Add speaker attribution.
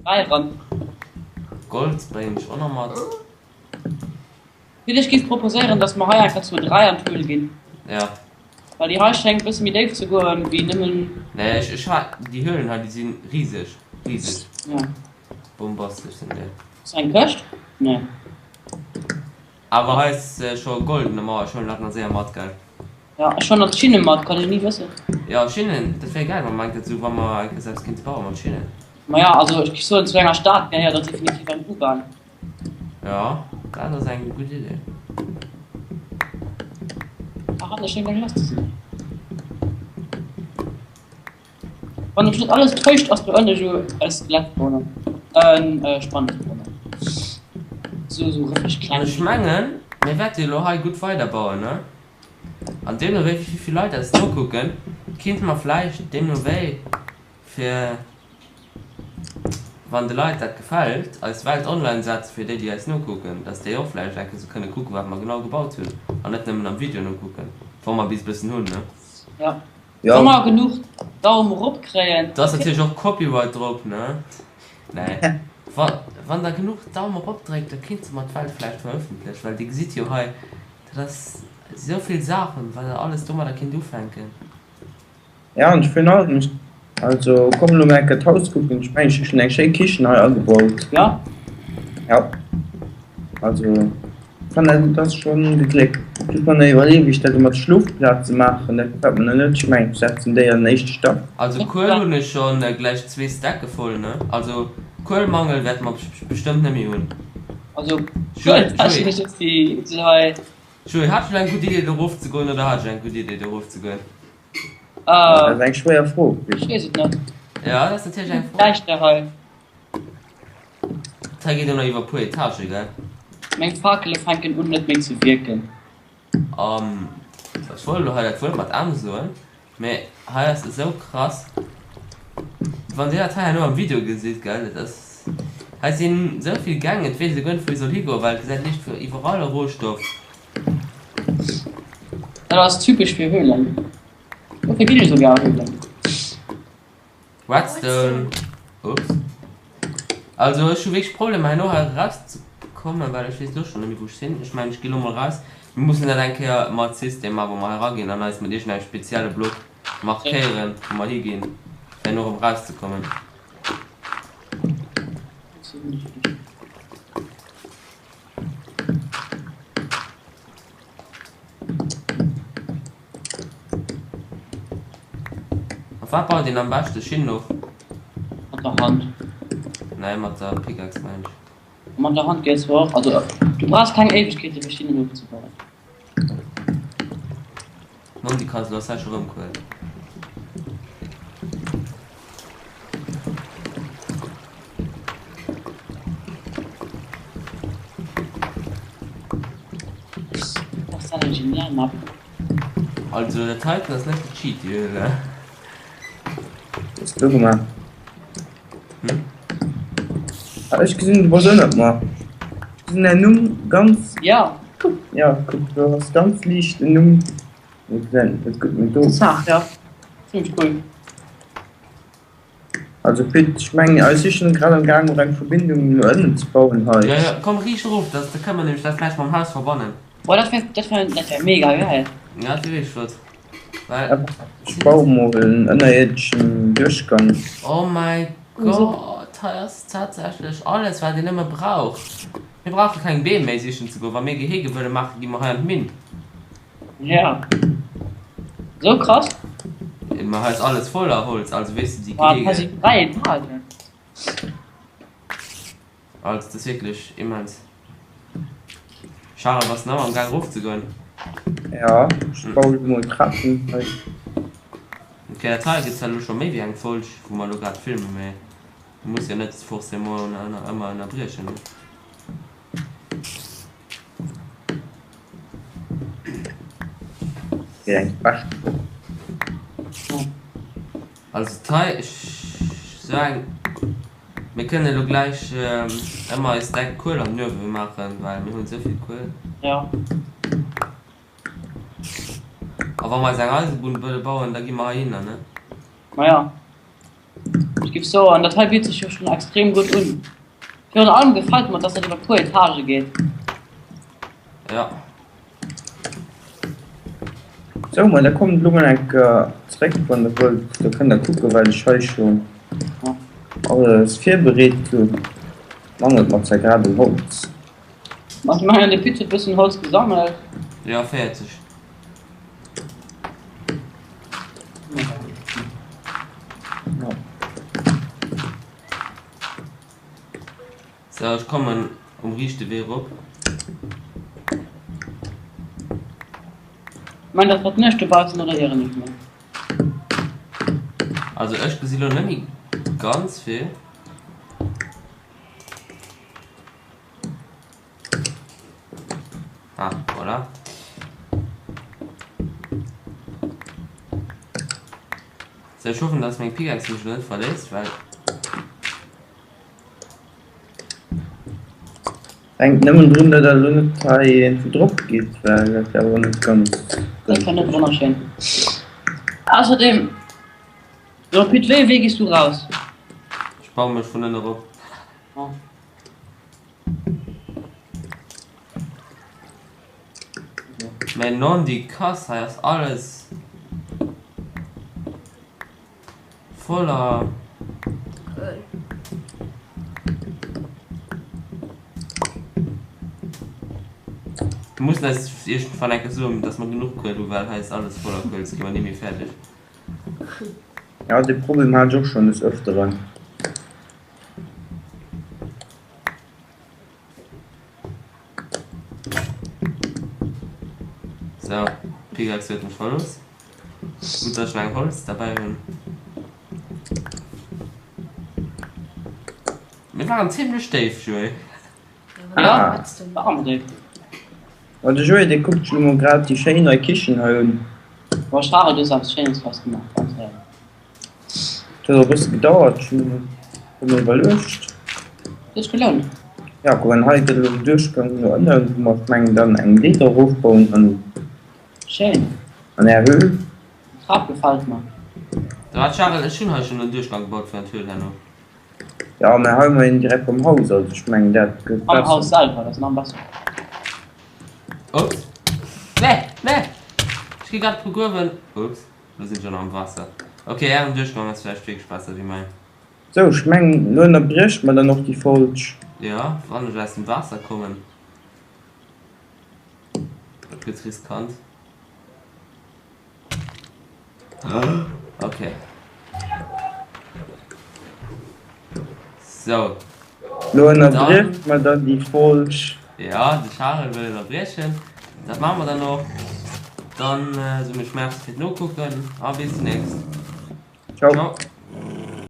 Speaker 1: Dräi ran.
Speaker 2: Gold bréngen ech och nach mat.
Speaker 1: Pit, ech géif proposéieren, dass mer hei einfach zu 3 an d'Höhl ginn.
Speaker 2: Ja.
Speaker 1: Well déi hei schéngt bësse méi déif ze goen wéi nëmmen.
Speaker 2: Nee, ech, ech ha, déi Höhlen hei, déi si riseg. Riseg.
Speaker 1: Ja.
Speaker 2: Bombastesch sinn déi.
Speaker 1: Ass hei eng Këscht? Nee.
Speaker 2: Awer hei ass scho goldene Mauer, ech huelen dat nach séier mat, gell?
Speaker 1: Ja, ech hunn nach d'Schinne mat, kann een ni wëssen.
Speaker 2: Ja, Schinnen, dat wär gäil, wa mer eng Kéier esou, wa mer eng Kéier selbst kéinte baue mat Schinnen.
Speaker 1: Maja, also ech géif soen, zu enger Stad gehéiert och definitiv eng U-Bahn.
Speaker 2: Ja, dat ass eng gutt Idee.
Speaker 1: Ach, an da schéngt eng lass ze sinn. Wann mech net alles täuscht, ass do ënne jo e Skelett-Spawner, en Spannespawner. Sou, sou rëffeg kleng.
Speaker 2: Ech mengen, mir wäerte jo elo hei gutt weiderbauen, ne? An deemno wéi vill Leit eis nokucken, kinnte mer vläicht deemno wéi fir wann de Leit dat gefält, eis Welt online setzen fir déi déi eis nokucken, dass déi och vläicht eng Kéier sou kënne kucken wat mer genau gebaut hunn an net nëmmen am Video nokucken, wa mer bis e bëssen hunn, ne?
Speaker 1: Jo, wa mer genuch Daum erop kréien.
Speaker 2: Do ass natierlech och Copyright drop, ne? Nee, wa wann der genuch Daum erop dréckt, da kinnte mer d'Welt vläicht verëffentlechen, well dir gesitt jo hei, dat ass esou vill Saachen, wat der alles domadder kinnt ufänken.
Speaker 3: Ja, an virun allem, also komm elo mol eng Kéier d'Haus kucken. Ech mengen, ech hu schonn eng schéi Kichen hei agebaut.
Speaker 1: Ja.
Speaker 3: Ja. Also, ech fannen, dat ass schonn gegléckt. Ech muss mer nach iwwerleeën, wéi ech dat elo mat de Schlofplaze maachen. Dat gefält mer nach net. Ech mengen, ech setzen déi an den éischte Stack.
Speaker 2: Also Kuel hunn ech schonn gläich zwee Stacke voll, ne? Also Kuelmangel wäerte mer bestëmmt net méi hunn.
Speaker 1: Also Kuel, technesch ass déi hei.
Speaker 2: Joé, hat ech elo eng gutt Idee do erof ze goen oder hat ech eng gutt Idee do erof ze goen?
Speaker 3: Dat ass eng schwéier Fro.
Speaker 1: Ech weess et net.
Speaker 2: Jo, dat ass natierlech eng Fro.
Speaker 1: Däischter hei.
Speaker 2: Dat hei geet jo nach iwwer e puer Etagë, gell?
Speaker 1: Meng Fakele fänken un net méi ze wierken.
Speaker 2: Ech wollt elo hei dat Wuert mat M soen, mee hei ass esou krass. Wann dir dat hei herno am Video gesitt, gell, dat ass, hei sinn esou vill Gäng, et weess ee guer net wou ee soll higoen, well et gesäit liicht vu iwwerall e Rohstoff.
Speaker 1: Dat ass typesch fir Höhlen. Dofir ginn ech esou gär a Höhlen.
Speaker 2: Redstone, ups. Also ech hu wierklech Problemer herno hei eraus ze kommen, well ech weess elo schonn net méi wou ech sinn. Ech mengen ech gi lo mol raus. Mir mussen dat eng Kéier mat System maachen, wou mer hei eraginn an eis mat iergendengem spezielle Block markéieren, wou mer higinn, fir herno erëm erauszekommen. Mat wat baut een am beschte Schinnen of?
Speaker 1: Mat der Hand.
Speaker 2: Nee, mat der Pickaxe mengen ech.
Speaker 1: Mat der Hand geet zwar och, also du brauchs keng Éiwegkeete fir Schinnen ofzebauen.
Speaker 2: Nondikass, lo ass hei scho rëm Kuel.
Speaker 1: Ass dat eng genial Map.
Speaker 2: Also dat heiten ass net gecheat Jule.
Speaker 3: Hues du gemaach?
Speaker 2: Hm?
Speaker 3: Ah, ech gesinn du bass ënnert mer. Ech gesinn däin Numm ganz.
Speaker 1: Ja.
Speaker 3: Ja, kuck do ass ganz liicht den Numm. Mir gesinn net gutt, mee do.
Speaker 1: Zaart, ja. Zimmlech cool.
Speaker 3: Also Pit, ech mengen eis si schon grad am gaang och eng Verbindung no ënnen ze bauen hei.
Speaker 2: Jo jo, komm riicht erof, da kënne mer nämlech dat vläicht mam Haus verbannen.
Speaker 1: Boah, dat wär, dat wär, dat wär mega geil.
Speaker 2: Ja, dat wier wierklech flott, well.
Speaker 3: Ech baue mol en ënnerierdeschen Duerchgang.
Speaker 2: Oh mäi Gott, hei ass tatsächlech alles wat een nëmme brauch. Mir brauche keng Beem méi sichen ze goen, wa mir Gehege wëlle maachen, gi mer hei an d'Minn.
Speaker 1: Ja. Sou krass.
Speaker 2: Ma hei ass alles voller Holz, also weess de déi
Speaker 1: Boah, hei
Speaker 2: Gehege.
Speaker 1: sinn 3 Etagen.
Speaker 2: Also dat ass wierklech immens. Charel, bass de nach am gaang erof ze goen?
Speaker 3: Ja, ech baue lo mol Trapen hei.
Speaker 2: Ok, dat hei gëtt zwar elo scho méi wéi eng Folg wou mer elo grad filmen, mee muss jo net forcément ëmmer ënnerbriechen, ne? Also d'hei ech sou eng mir kënnen elo gläich ëmmer eis deck Kuel an den Uewe maachen well mir hunn souvill Kuel.
Speaker 1: Jo.
Speaker 2: A wa mer eis eng Eisebunn wëlle bauen da gi mer heihinner ne?
Speaker 1: Maja. Ech giff soen, dat hei bitt sech jo schon extrem gutt un. Virun allem gefällt mer, dass dat iwwer puer Etage geet.
Speaker 2: Ja.
Speaker 3: Sou, ma da kommt elo mol eng Kéier zréck, wann der wëllt. Da kënnt der kucken, wat ech hei schon alles virbereet hunn. Mann, et mat zwar grad un Holz.
Speaker 1: Ma ech mengen, de Pit huet bëssen Holz gesammelt.
Speaker 2: Ja, 40.
Speaker 3: Ja.
Speaker 2: So, ech kommen um riichte Wee rop.
Speaker 1: Mein dat wat Nuecht dobaussen oder ieren ech mech?
Speaker 2: Also ech gesi lo net méi ganz vill. Ah, voilà. So, ech hoffen, dass meng Pickaxe mech lo net verléisst, well.
Speaker 3: Denkt nëmmen drun, datt der elo net hei iergendwou drop gitt, well dat wär awer net ganz
Speaker 1: Dat wär net wonnerschéin. Ausserdem, jo Pit, wéi wéi gees du raus?
Speaker 2: Ech baue mech vun ënne rop.
Speaker 1: Oh.
Speaker 2: Mä non déi Kass, hei ass alles. Voller.
Speaker 4: Cool.
Speaker 2: Mir mussen eis iergendwann eng Kéier soen, dass mer genuch Kuel hu, well hei ass alles voller Kuel, soss gi mer ni méi fäerdeg.
Speaker 3: Ja, dee Problem hat ech och schonn des Ëfteren.
Speaker 2: Sou, d'Pickaxe huet mech verlooss. Gutt, dass ech nach eng Holz derbäi hunn. Mir waren zimlech déif, Joé.
Speaker 1: Ja, waren déif.
Speaker 3: Ma de Joé, dee kuckt sech elo mol grad déi schéin nei Kichen hei un.
Speaker 1: Boah, Charel, du hues eppes Schéines draus gemaach, ganz éierlech.
Speaker 3: Et huet och e bësse gedauert, ech hunn mer iwwerluecht.
Speaker 1: Huet sech gelount.
Speaker 3: Ja, kuck, an hei gëtt elo den Duerchgang no ënnen, wou mer, ech mengen, dann eng Leeder erofbauen an.
Speaker 1: Schéin.
Speaker 3: An är Höhl.
Speaker 1: Déi Trap gefällt mer.
Speaker 2: Da wat Charel, ech hunn hei schonn en Duerchgang gebaut fir an d'Höhl herno.
Speaker 3: Ja, mä hei hu mer een direkt beim Haus, also ech mengen dat gëtt
Speaker 1: Am Haus
Speaker 3: besser.
Speaker 1: selwer, dat ass nach besser.
Speaker 2: Ups. Nee, nee! Ech gi grad begruewen. Ups, lo sinn ech och nach am Waasser. Ok, ären Duerchgang ass vläicht wierklech besser wéi mäin.
Speaker 3: Sou, ech mengen lo ënnerbriecht mer dann och déi Folg.
Speaker 2: Jo, wann ech aus dem Waasser kommen. Dat gëtt riskant. Okay. So.
Speaker 3: Lo ënnerbriecht mer dann déi Folg.
Speaker 2: Ja, de Charel wëll ënnerbriechen. Dat maache mer dann och. Dann äh, soe mir Merci fir d'Nokucken a bis demnächst.
Speaker 3: Ciao.
Speaker 2: Ciao.